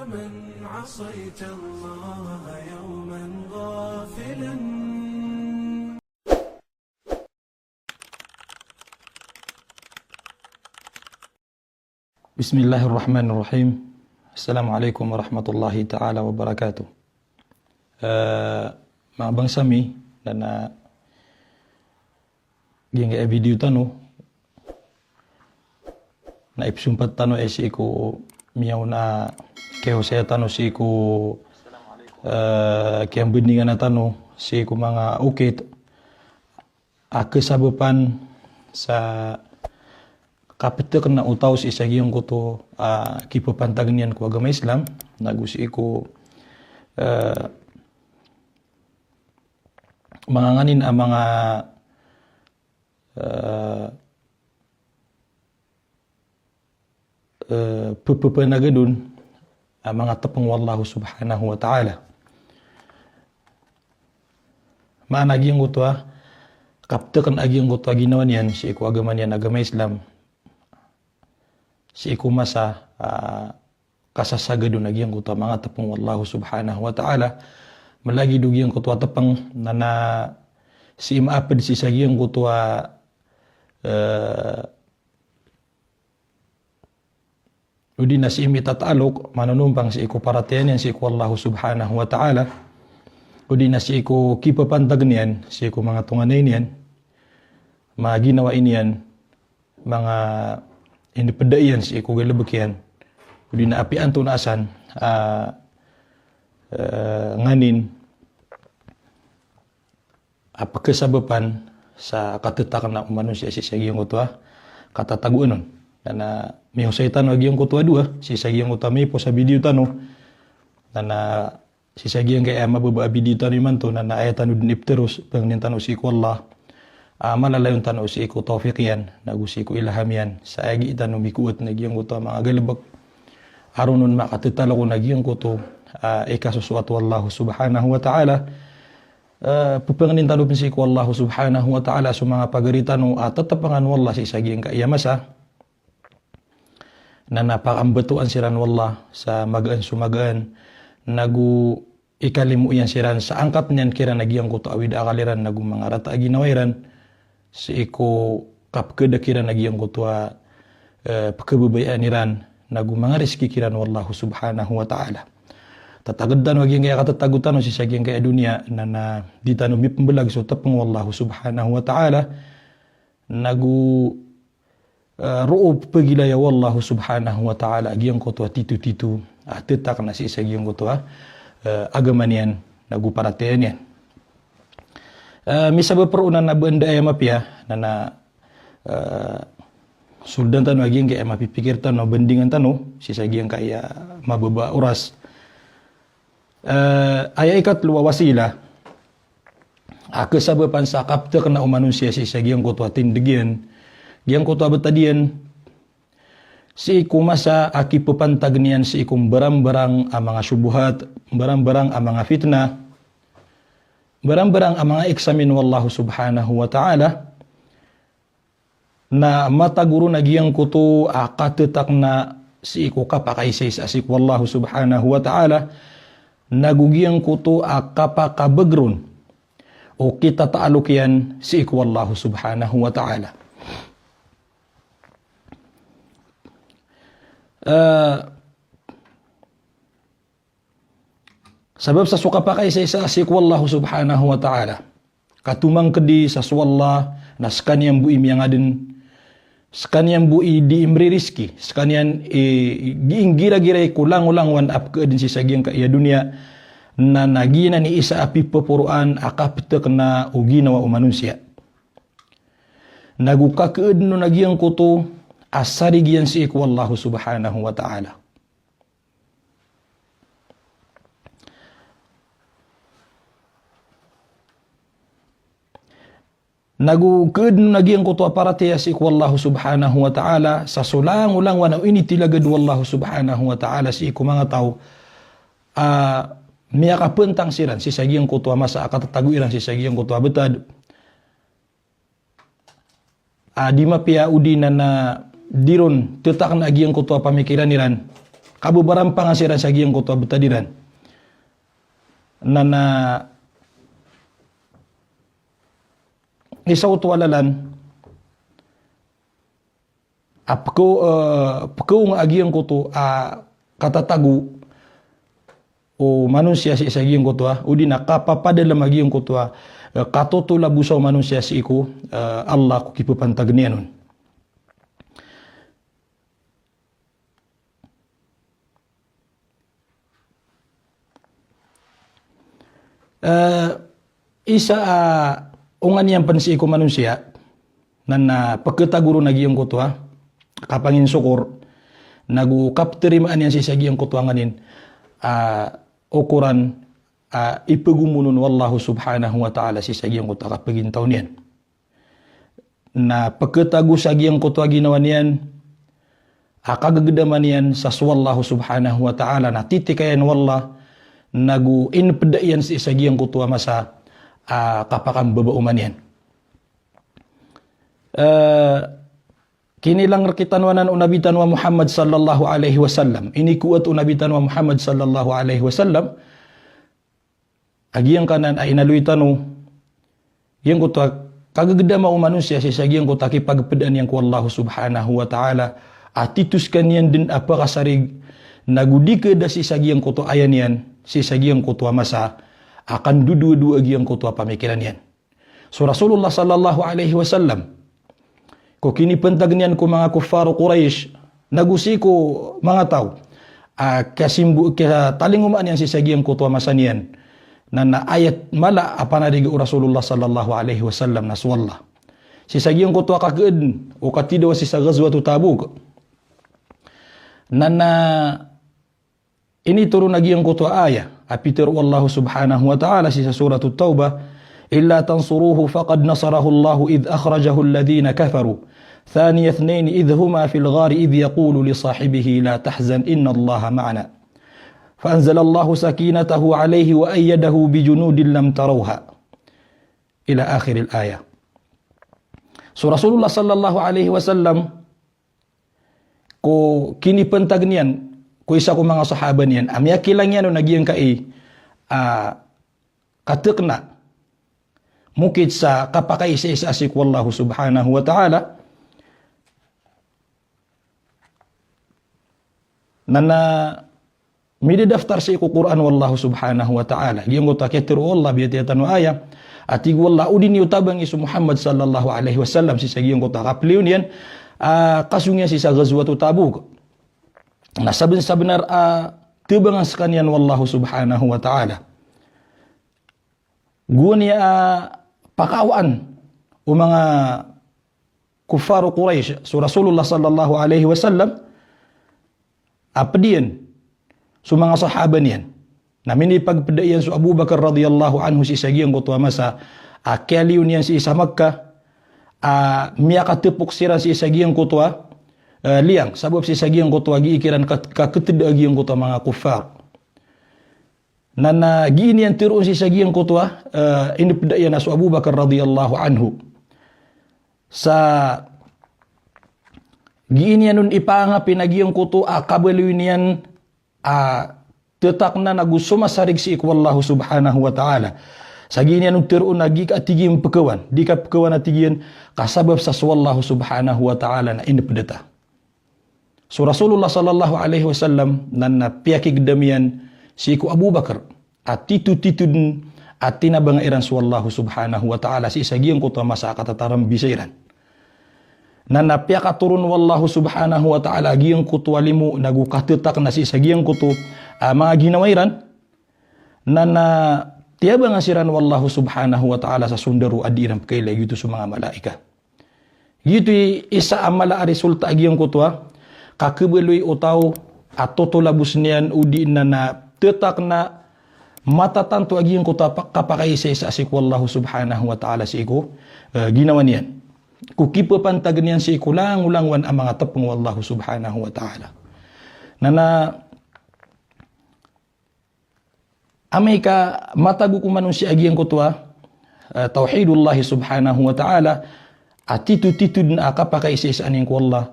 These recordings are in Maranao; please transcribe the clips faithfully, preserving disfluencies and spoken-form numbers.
من عصيت الله يوما غافلا. Bismillahir Rahmanir Rahim. Assalamu alaikum warahmatullahi ta'ala wabarakatuh. Eh, manga bangsa mi, na, na giyangkai a video tano na ipsompat tano sii ko miyaona a kiyahosaya tano sii ko, eh, kiyambandingan tano sii ko manga okit a kasabapan sa kaptk na o taw sii sa giyangkoto a kipapantag niyan ko agama Islam, nago sii ko, eh, manga nganin a manga, eh, eh, pphanagadon a manga tpng o Allah subhanahu wa ta'ala. Maana giyangkoto a kaptk na giyangkoto a ginawa niyan sii ko agama niyan a agama Islam, sii ko masa a kasasagadon a giyangkoto a manga tpng o Allah subhanahu wa ta'ala. Malagid o giyangkoto a tpng na, na sii maapd sii sa giyangkoto a, eh, odi na sii mitataaloq, manonompang sii ko paratiyaya niyan sii ko Allah subhanahu wa ta'ala, odi na sii ko kipapantag niyan sii ko manga tonganay niyan, manga ginawai niyan, manga inipda iyan sii ko galbk iyan, odi na apiya antonaa san a, eh, nganin a pkhasabapan sa kattakna o manosiya sii sa giyangkoto a katatagoan on. Na, na mihosay tano a giyangkoto a dowa sii sa giyangkoto a miipos a video tano. Na, na sii sa giyangkai a mababa a video tano imanto, na, na aya tano dn ipteros, pangnin tano sii ko Allah a malalayon tano sii ko tawfiq iyan nago sii ko ilham iyan sa aya gii tano mikowat na giyangkoto a manga galbk a ron on makatataaloq on a giyangkoto a ikasosoat o Allah subhanahu wa ta'ala. Eh, pphangnin tano pn sii ko Allah subhanahu wa ta'ala so manga pagari tano a tatpangan o Allah sii sa giyangkai a masa na, na pakambtowan siran o Allah sa magaan so magaan, nago ikalimo iyan siran sa angkat niyan kiran a giyangkoto a awid a akal iran nago manga rata a ginawa iran sii ko kapkhada kiran a giyangkoto a, eh, pkhababayaan iran nago manga rizki kiran o Allah subhanahu wa ta'ala. Tatagd tano a giyangkai a katatago tano sii sa giyangkai a doniya na, na di tano mipmbalag so tpng o Allah subhanahu wa ta'ala, nago, eh, roo pphagilaya o Allah subhanahu wa ta'ala a giyangkoto a titotito a ttakna sii sa giyangkoto a, eh, agama niyan nago paratiyaya niyan. Eh, misabap roo na, na ba anda aya mapiya na, na, eh, soldan tano a giyangkai a mapipikir tano, bandingan tano sii sa giyangkai a mababa a oras. Eh, aya ikatlo a wasila a kasabapan sa kaptk na o manosiya sii sa giyangkoto a tindg iyan, giyangkoto a btad iyan, sii ko masa a kipapantag niyan sii ko mbarangbarang a manga shubuhat, mbarangbarang a manga fitnah, mbarangbarang a manga iksamin o Allah subhanahu wa ta'ala, na matago ron a giyangkoto a kattakna sii ko kapakaisaisa sii ko Allah subhanahu wa ta'ala, nago giyangkoto a kapakabag ron o kitataaloq iyan sii ko Allah subhanahu wa ta'ala. Eh, sabap sa so kapakaisaisa sii ko Allah subhanahu wa ta'ala, katomangkdi sa so Allah na skaniyan bo i miyangadn, skaniyan bo i dii mririzki, skaniyan i, i, inggiragiray ko langolangowan a pkhaadn sii sa giyangkai a doniya, na, na giyanan i isa a pipaporoan a kaptk na o ginawa o manosiya. Nago kakhaadn on a giyangkoto a sarig iyan sii ko Allah subhanahu wa ta'ala. Nago khaadn on a giyangkoto a paratiyaya sii ko Allah subhanahu wa ta'ala sa so langolangowan a initilagad o Allah subhanahu wa ta'ala sii ko manga taw a miyakapantang siran sii sa giyangkoto a masa a katatago iran sii sa giyangkoto a btad a di mapiya odi na, na di ron ttakna a giyangkoto a pamikiran iran. Kababarampang siran sa giyangkoto a btad iran. Na, na isa oto a lalan a pko-, eh, pkoong a giyangkoto a katatago o manosiya sii sa giyangkoto a, odi na kapapadalm a giyangkoto a, eh, katotolabosa o manosiya sii ko, eh, Allah ko kipapantag iyan on. Eh, isa a onga niyan pn sii ko manosiya, na, na pktago ron a giyangkoto a kapanginsokor, nago kaptarimaan iyan sii sa giyangkoto a nganin, ah, okoran, ah, ipgomono o Allahu subhanahu wa ta'ala sii sa giyangkoto a kapagintaw niyan. Na pktago sa giyangkoto a ginawa niyan a kagagdaman iyan sa so Allahu subhanahu wa ta'ala, na titikayan o Allah, nago inpda iyan sii sa giyangkoto a masa a kapakambabaaman iyan. Eh, kinilang rktano anan o Nabi tano a Muhammad sallallahu alaihi wasallam. Inikoat o Nabi tano a Muhammad sallallahu alaihi wasallam a giyangkanan a inaloy tano, giyangkoto a kagagdama o manosiya sii sa giyangkoto a kipagpdaan iyan ko Allahu subhanahu wa ta'ala, a tito skaniyan dn a pakasarig, nago di kda sii sa giyangkoto a aya niyan, sii sa giyangkoto a masa a kandodowadowa a giyangkoto a pamikiran iyan. So Rasulullah sallallahu alaihi wasallam, ko kinipantag iyan ko manga kuffar Quraysh, nago sii ko manga taw a kasimbo, katalingomaan iyan sii sa giyangkoto a masa niyan, na, na ayat mala a panariga o Rasulullah sallallahu alaihi wasallam na so Allah. Sii sa giyangkoto a kakn o katidawa sii sa Ghazwatu Tabuk. Na, na initoron a giyangkoto a aya a pitharo o Allah subhanahu wa ta'ala sii sa Suratut Tawbah, "Illa tansuruhu faqad nasarahu Allahu idh akhrajahu alladhina kafaru, thaniya ithnayni idh huma fil ghari idh yaqulu li sahibihi la tahzan innallaha ma'ana. Fa anzalallahu sakinatahu alayhi wa ayyadahu bi junudin lam tarawha." Ila akhiril ayah. So Rasulullah sallallahu alaihi wasallam, ko kinipantag iyan ko isa ko manga sahaba niyan a miyakilang iyan on a giyangkai a katkna, mokit sa kapakaisaisa sii ko Allah subhanahu wa ta'ala. Na, na midadaftar sii ko Qur'an o Allah subhanahu wa ta'ala. Giyangkoto a kiyatero o Allah, biyatiya tano a aya a tig o Allah, o di niyo tabangi so Muhammad sallallahu alaihi wasallam sii sa giyangkoto a kapliyo niyan a kasong iyan sii sa Ghazwatu Tabuk. Na sabnsabnar a tabangan skaniyan o Allah subhanahu wa ta'ala. Gowani a pakawaan o manga kuffar Quraysh so Rasulullah sallallahu alaihi wasallam a pd iyan so manga sahaba niyan. Na minipagpda iyan so Abu Bakar radhiyallahu anhu sii sa giyangkoto a masa a kiyaliyo niyan sii sa Makkah, a miyakatpok siran sii sa giyangkoto a, eh, liyang, sabap sii sa giyangkoto a gii kiran ka-, kaketd a giyangkoto a manga kuffar. Na, na gii niyan teroon sii sa giyangkoto a, eh, inipda iyan a so Abu Bakar radhiyallahu anhu. Sa gii niyan on ipangapi na giyangkoto a kabaloy niyan a tetakna nago somasarig sii ko Allah subhanahu wa ta'ala. Sa gii niyan on teroon a gii ka tig iyan pkawan, di ka pkawan a tig iyan, ka sabap sa so Allah subhanahu wa ta'ala na inipda ta. So Rasulullah sallallahu alaihi wasallam na, na piyakigdam iyan sii ko Abu Bakar a tito-tito dn a tinabanga iran so Allah subhanahu wa ta'ala sii sa giyangkoto a masa a katatarambisa iran. Na, na piyakatoron o Allah subhanahu wa ta'ala giyangkoto a limo nago katetakna sii sa giyangkoto a manga ginawa iran. Na, na tiyabangan siran o Allah subhanahu wa ta'ala sa sondaro a di iran pkailay, giyoto so manga malaikat. Giyoto i isa a mala a resulta a giyangkoto a kakhabaloy o taw a totolabos niyan odi na na tetakna matatanto a giyangkoto a pa-, kapakaisaisa sii ko Allah subhanahu wa ta'ala sii ko, eh, ginawa niyan. Ko kipapantag niyan sii ko langolangowan a manga tpng o Allah subhanahu wa ta'ala. Na na amay ka matago ko manosiya a giyangkoto a, eh, tawhidullah subhanahu wa ta'ala, a tito-tito dn a kapakaisaisa niyan ko Allah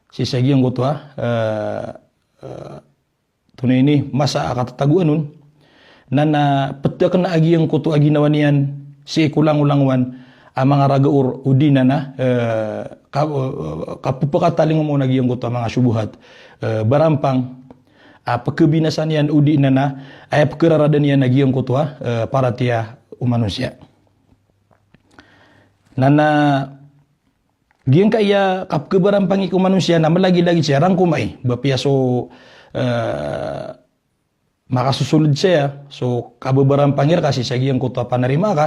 sii sa giyangkoto a, eh, eh, tonaa ini, masa a katatagoan on, na na petek na a giyangkoto a ginawa niyan sii ko langolangowan a manga ragaor odi na na, eh, ka-, eh, kapepekatalingoma on a giyangkoto a manga shubuhat, eh, barampang, a pekebinasa niyan odi na na, aya pekeraradan iyan a giyangkoto a, eh, paratiyaya o manosiya. Na na giyangkaya kapekebarampang i ko manosiya na melagilagid siya rangkomai, ba piya so, eh, makasosoled saya, so kabebarampang i reka sii sa giyangkoto a panarima ka,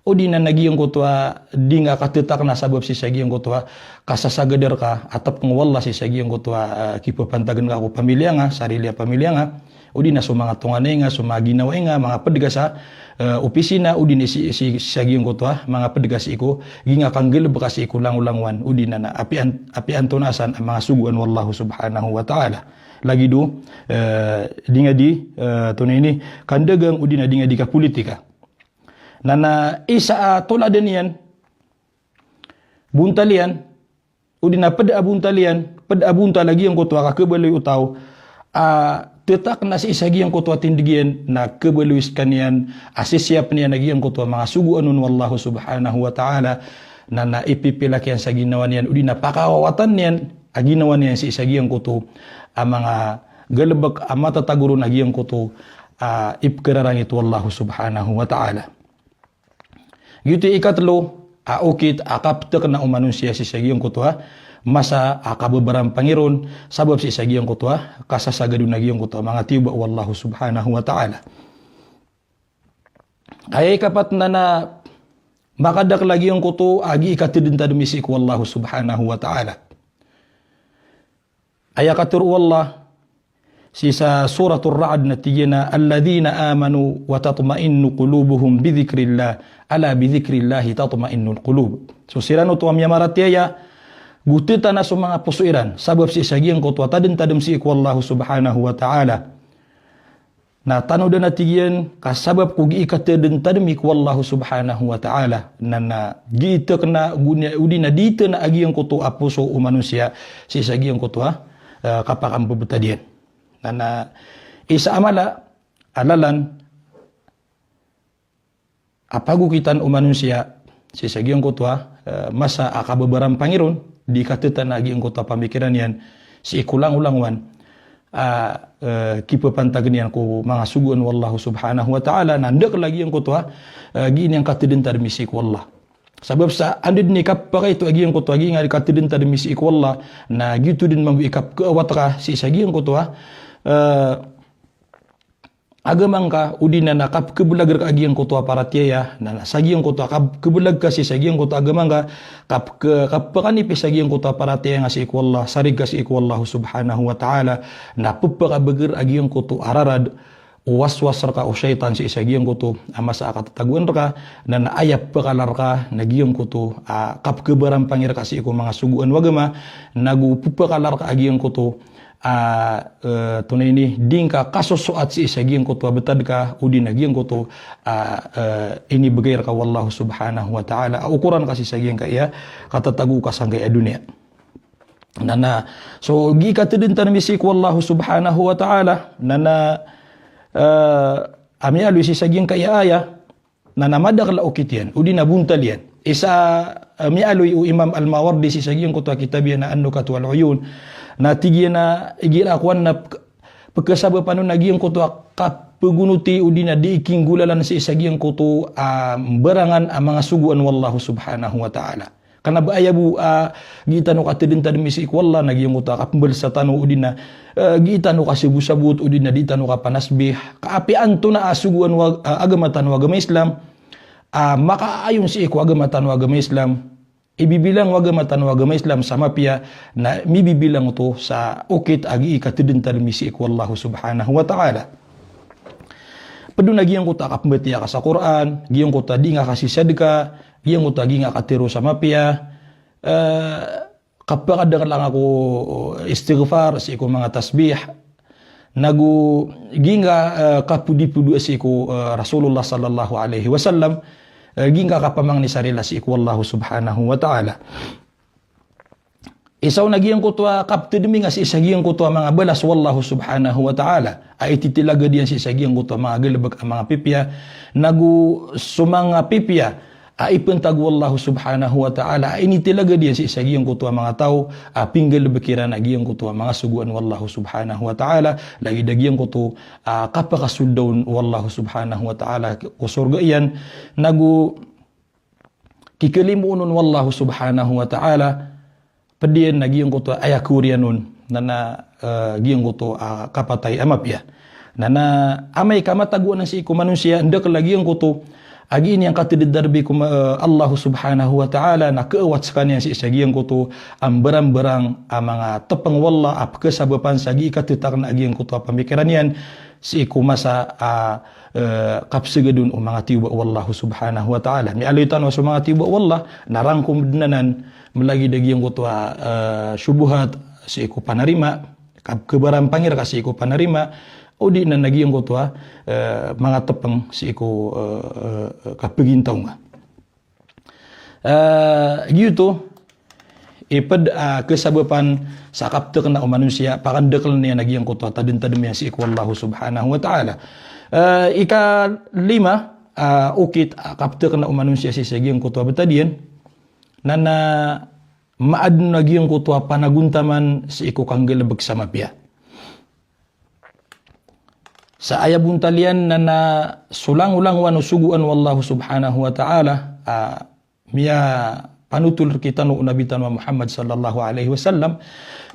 odi na na giyangkoto a di nga katetak na sabap sii sa giyangkoto a kasasagad reka a tepeng o Allah sii sa giyangkoto a, eh, kipepantagen ka ko pamilya nga, sarili a pamilya nga, odi na so manga tonganay nga, so manga ginawai nga, manga ped ka sa, eh, opisina, odi na sii, sii, sii sa giyangkoto a manga ped ka sii ko, gi nga kanggalebek ka sii ko langolangowan, odi na na apiya an-, apiya antonaa san a manga sogoan o Allah subhanahu wa ta'ala. Lagid o, eh, di nga di, eh, tonaa ini, kandagang odi na di nga di kapolitika. Na na isa a toladan iyan, bontal iyan, odi na ped a bontal iyan, ped a bontal a giyangkoto a kakebaloy o taw a tetak na sii sa giyangkoto a tindeg iyan, na kebaloy sekaniyan a sisiyapen iyan a giyangkoto a manga sogoan on o Allah subhanahu wa ta'ala, na na ipipilak iyan sa ginawa niyan, odi na pakawawatan iyan a ginawa niyan sii sa giyangkoto a manga galebek a matatago ron a giyangkoto a ipekerarangit o Allah subhanahu wa ta'ala. Giyoto i ikatelo a okit a kapetek na o manosiya sii sa giyangkoto a masa a kabebarampang i ron, sabap sii sa giyangkoto a kasasagad on a giyangkoto a manga tiyoba o Allah subhanahu wa ta'ala. Aya ikapat na na makadakel a giyangkoto a gii katedentademi sii ko Allah subhanahu wa ta'ala. Aya katero o Allah sii sa Suratur Ra'd na tig iyan a, "Alladhina amanu wa tatma'innu qulubuhum bidhikrillah, ala bidhikrillahi tatma'innul qulub." So siran oto a miyamaratiyaya, go tetana so manga poso iran, sabap sii sa giyangkoto a tadentadem sii ko Allah subhanahu wa ta'ala. Na tano den a tig iyan, ka sabap ko gii katedentademi ko Allah subhanahu wa ta'ala. Na na gii tekena, goni-, odi na di tena a giyangkoto a poso o manosiya sii sa giyangkoto a, eh, kapakambebetad iyan. Na na isa a mala a lalan a pagokitan o manosiya sii sa giyangkoto a, eh, masa a kabebarampang i ron, di katetana a giyangkoto a pamikiran iyan sii ko langolangowan a, eh, kipepantagen iyan ko manga sogoan o Allah subhanahu wa ta'ala, na ndakel a giyangkoto a, eh, gii niyan katedentademi sii ko Allah. Sabap sa anda den i kapakaito a giyangkoto a gii nga di katedentademi sii ko Allah, na giyoto den mambo i kapekaawat ka sii sa giyangkoto a, eh, agama ngka, odi na na kapkebelag reka a giyangkoto a paratiyaya, na na sa giyangkoto a kapkebelag ka sii sa giyangkoto a agama ngka, kapke-, kapekanipi sa giyangkoto a paratiyaya nga sii ko Allah, sarig ka sii ko Allah subhanahu wa ta'ala, na pepakabeger a giyangkoto a rarad o waswas reka o shaytan sii sa giyangkoto a masa a katatagoan reka, na na aya pekala reka na giyangkoto a kapkebarampang i reka sii ko manga sogoan o agama, na go pepakala reka a giyangkoto a, eh, tonaa ini, di ngka kasosoat sii sa giyangkoto a betad ka, odi na giyangkoto a, eh, inibegay reka o Allah subhanahu wa ta'ala a okoran ka sii sa giyangkaya katatago ka sangkaya doniya. Na na, so gii katedentademi sii ko Allah subhanahu wa ta'ala, na na, eh, a miyaaloy sii sa giyangkaya aya, na na madakel a okit iyan, odi na bontal iyan. Isa, eh, miyaaloy o Imam Al-Mawardi sii sa giyangkoto a kitab iyan a An-Nukat wal Uyun. Na tig iyan a igira kowan na pek-, pekesabapan on a giyangkoto a kapegonoti odi na di ikinggolalan sii sa giyangkoto a mbarangan a manga sogoan o Allah subhanahu wa ta'ala. Kena ba aya bo, ah, gii tano katedentademi sii ko Allah na giyangkoto a kapembalesa tano odi na, eh, gii tano kasabosabot odi na di tano kapanasbih. Ka apiya antonaa a sogoan o ag-, ah, agama tano a agama Islam, ah, makaayon sii ko agama tano a agama Islam, ibibilang o agama tano a agama Islam sa mapiya, na mibibilang oto sa okit a gii katedentademi sii ko Allah subhanahu wa ta'ala. Ped on a giyangkoto a kapembatiya ka sa Qur'an, giyangkoto a di nga kasisadka, giyangkoto a gii nga katero sa mapiya, eh, kapakadakel angka ko istighfar, sii ko manga tasbih, nago gii nga, eh, kapodipodoa sii ko, eh, Rasulullah sallallahu alaihi wasallam, eh, gii nga kapamangni sa rila sii ko Allah subhanahu wa ta'ala. Isa on a giyangkoto a kaptedemi nga sii sa giyangkoto a manga balas o Allahu subhanahu wa ta'ala a ititilagad iyan sii sa giyangkoto a manga galebek a manga pipiya, nago so manga pipiya a ipantag o Allahu subhanahu wa ta'ala a initilagad iyan sii sa giyangkoto a manga taw a pinggalebek iran a giyangkoto a manga sogoan o Allahu subhanahu wa ta'ala, lagid a giyangkoto a kapakasolda on o Allahu subhanahu wa ta'ala ko sorga iyan, nago kikalimoon on o Allahu subhanahu wa ta'ala, ped iyan a giyangkoto a aya kawriyan on, na na, eh, giyangkoto a kapatay a mapiya. Na na amay ka matago anan sii ko manosiya, ndakel a giyangkoto a giiniyan katedadarbi ko ma-, eh, Allahu subhanahu wa ta'ala, na kaawat sekaniyan sii sa giyangkoto a mbarangbarang a manga tepeng o Allah a pekesabapan sa gii katetakna a giyangkoto a pamikiran iyan, sii ko masa a, eh, kapsegeden o manga tiyoba o Allahu subhanahu wa ta'ala. Miyaaloy tano a so manga tiyoba o Allah na rangkom den anan, melagid a giyangkoto a, eh, shubuhat sii ko panarima, kab-, kebarampangi reka sii ko panarima, odi na na giyangkoto a, eh, manga tepeng sii ko, eh, eh, kapegintaw nga. Eh, giyoto i ped a kesabapan sa kaptekna o manosiya, pakandakel niyan a giyangkoto a tadentadem iyan sii ko Allahu subhanahu wa ta'ala. Eh, ikalima a okit a kaptekna o manosiya sii sa giyangkoto a betad iyan, na na maaden a giyangkoto a panagontaman sii ko kanggalebek sa mapiya. Sa aya bontal iyan na na so langolangowan o sogoan o Allahu subhanahu wa ta'ala a miyapanotol rekitano o Nabi tano a Muhammad sallallahu alaihi wasallam,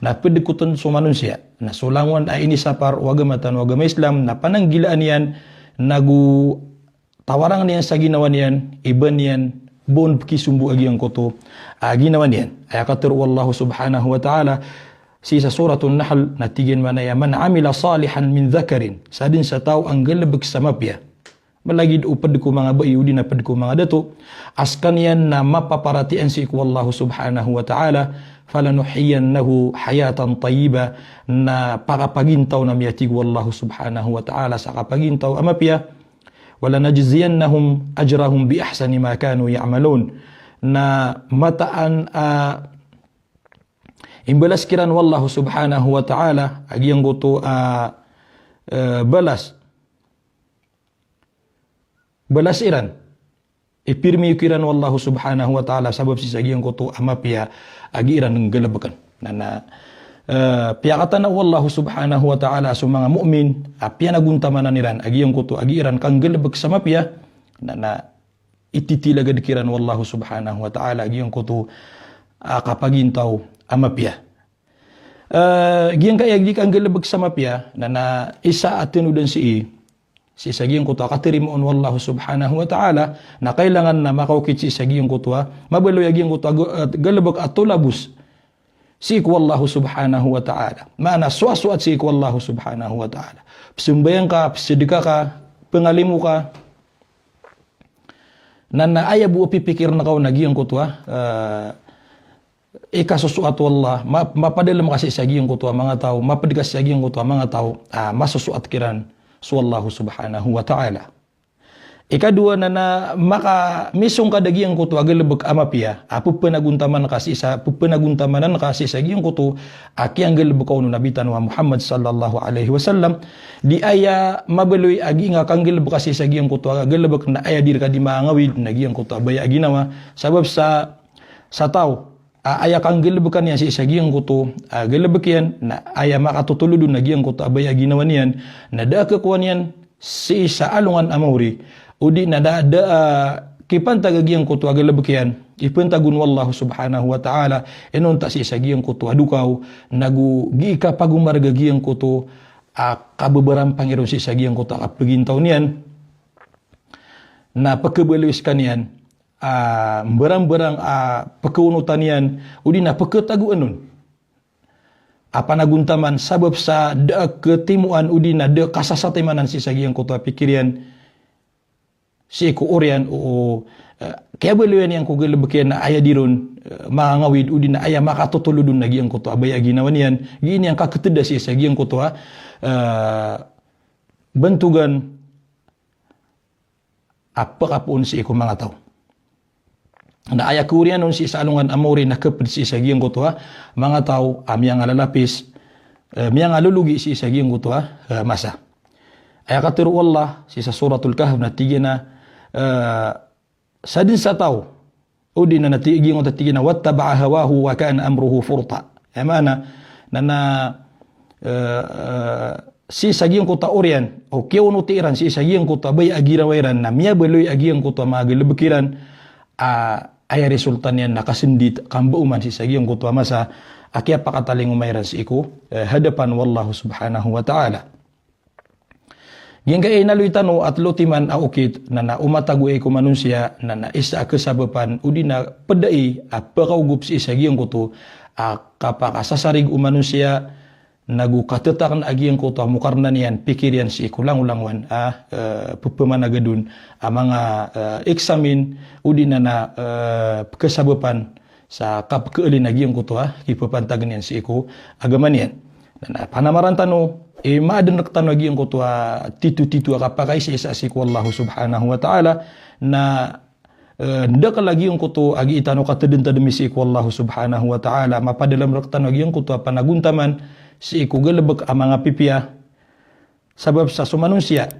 na ped ko ten so manosiya. Na so langowan a inisapar o agama tano a agama Islam, na pananggilaan iyan, nago tawarang iyan sa ginawa niyan, iba niyan bo on pekisombo a giyangkoto a ginawa niyan. Aya katero o Allahu subhanahu wa ta'ala sii sa Suratun Nahl, na tig iyan mambo a, "Man amila salihan min dhakarin." Sadn sa taw a nggalebek sa mapiya, melagid o ped ko manga bai odi na ped ko manga dato, a sekaniyan na mapaparatiyaya sii ko Allahu subhanahu wa ta'ala, "Falanuhyiyannahu hayatan tayyibah." Na pakapagintaw ami, a tig o Allahu subhanahu wa ta'ala, sa kapagintaw a mapiya. "Walanajziyannahum ajrahum bi ahsani ma kanu ya'malun." Na mataan a imbalas kiran o Allahu subhanahu wa ta'ala a giyangkoto a, eh, balas. Balas iran. Ipirmiyo kiran o Allahu subhanahu wa ta'ala sabap sii sa giyangkoto a mapiya a gii iran nggalebeken. Na na, eh, piyakatana o Allahu subhanahu wa ta'ala so manga mu'min a piyanagontamanan iran a giyangkoto a gii iran kanggalebek sa mapiya, na na ititilagad kiran o Allahu subhanahu wa ta'ala a giyangkoto a kapagintaw a mapiya. Eh, giyangkaya gii kanggalebek sa mapiya, na na isa a tenodan sii, sii sa giyangkoto a katerimoon o Allahu subhanahu wa ta'ala, na kailangan na makaokit sii sa giyangkoto a mabaloy a giyangkoto a ga-, eh, galebek a tolabos sii ko Allahu subhanahu wa ta'ala. Maana soasoat sii ko Allahu subhanahu wa ta'ala. Pesambayang ka, pesedeka ka, pengalimo ka. Na na aya bo a pipikirn ka on a giyangkoto a, eh, ikasosoat o Allah, ma-, mapadalem ka sii sa giyangkoto a manga taw, maped ka sii sa giyangkoto a manga taw, ah, masosoat kiran so Allahu subhanahu wa ta'ala. Ikadowa na na makamisong ka da giyangkoto a galebek a mapiya, a pepenagontaman ka sii sa, pepenagontamanan ka sii sa giyangkoto a kiyanggalebeka on o Nabi tano a Muhammad sallallahu alaihi wasallam, di aya mabaloy a gii nga kanggalebeka sii sa giyangkoto a galebek na aya di reka di mangawid na giyangkoto a baya a ginawa, sabap sa, sa taw a aya kanggelebekan iyan sii sa giyangkoto a gelebek iyan, na aya makatotolod on na giyangkoto a baya a ginawa niyan, na da a kekowa niyan sii sa alongan a maori, odi na da, da a kipantag a giyangkoto a gelebek iyan, ipantag on o Allah subhanahu wa ta'ala, inonta sii sa giyangkoto a dokaw, nago gii kapagomareg a giyangkoto a kabebarampang iron sii sa giyangkoto a kapegintaw niyan, na pekebaloy sekaniyan, a, mbarangbarang a pekeonotan iyan, odi na peketagoan on a panagontaman sabap sa da a ketimoan odi na da a kasasatimanan sii sa giyangkoto a pikir iyan, sii ko oriyan o, o, eh, kiyabaloyan iyan ko gelebek iyan na aya di ron, eh, mangangawid odi na aya makatotolod on na giyangkoto a baya a ginawa niyan, gii niyan kaketeda sii sa giyangkoto a, eh, bantogan a pekapoon sii ko manga taw. Na aya kawriyan on sii sa alongan a maori na kaped sii sa giyangkoto a manga taw a miyangalalapis, eh, miyangalologi sii sa giyangkoto a, eh, masa. Aya katharo o Allah sii sa Suratul Kahf na tig iyan a, eh, sadn sa taw, odi na, na tig iyan, tig iyan a, "Wattaba'a hawahu wa kana amruhu furta." Aya maana na, na, eh, eh, sii sa giyangkoto a oriyan, o kiyaonoti iran sii sa giyangkoto a baya a girawa iran, na miyabaloy a giyangkoto a manga galebek iran, a, aya resulta niyan na kasndit, kambaoman sii sa giyangkoto a masa a kiyapakatalingoma iran sii ko, eh, hadapan o Allah subhanahu wa ta'ala. Giyangkaya inaloy tano a tlo timan a okit na, na o matago aya ko manosiya na, na isa a kasabapan odi na ped aya a pekaogop sii sa giyangkoto a kapakasasarig o manosiya, nago katetakna a giyangkoto a mokarna niyan, pikir iyan sii ko langolangowan a, eh, pepemanagadon a manga, eh, eksamin odi na, na, eh, kasabapan sa kapekeelin a giyangkoto a kipepantag niyan sii ko agama niyan. Na, na panamaran tano, eh, maaden rektano a giyangkoto a titotito a kapakaisaisa sii ko Allah subhanahu wa ta'ala, na, eh, ndakel a giyangkoto a gii tano katedentedemi sii ko Allah subhanahu wa ta'ala, mapadalem rektano a giyangkoto a panagontaman sii ko galebek a manga pipiya. Sabap sa so manosiya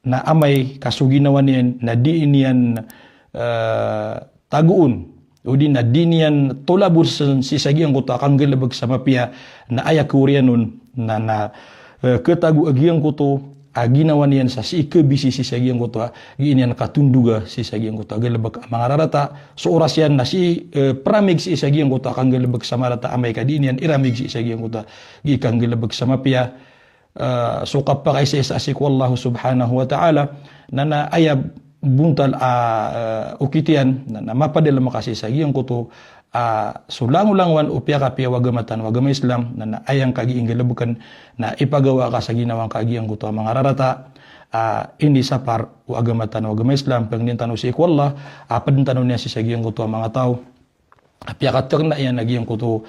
na amay ka so ginawa niyan na di niyan, eh, tagoon, odi na di niyan tolabosen sii sa giyangkoto a kanggalebek sa mapiya, na aya kawriyan on na, na, eh, ketago a giyangkoto a ginawa niyan sa sii kabisi sii sa giyangkoto a gii niyan katondoga sii sa giyangkoto a galebek a manga rarata. So oras iyan na sii, eh, peramig sii sa giyangkoto a kanggalebek sa marata amay ka di niyan iramig sii sa giyangkoto a gii kanggalebek sa mapiya. Eh, so kapakaisaisa sii ko Allah subhanahu wa ta'ala, na, na aya bontal a, eh, okit iyan, na, na mapadalem ka sii sa giyangkoto a, so langolangowan o piyakapiya o agama tano a agama Islam, na, na aya ngka gii nggalebeken na ipagawa ka sa ginawa ngka giyangkoto a manga rarata a inisapar o agama tano a agama Islam. Pangnin tano sii ko Allah a peden tano niyan sii sa giyangkoto a manga taw a piyakatekna iyan a giyangkoto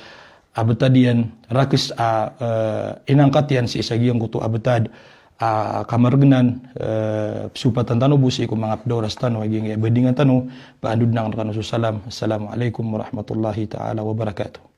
a betad iyan, rakes a, eh, inangkat iyan sii sa giyangkoto a betad a kamaregenan, eh, pesopatan tano bo sii ko manga ped a oras tano a giyangkaya badingan tano, paandodn akn rekano so salam. Assalamu alaikum warahmatullahi ta'ala wabarakatuh.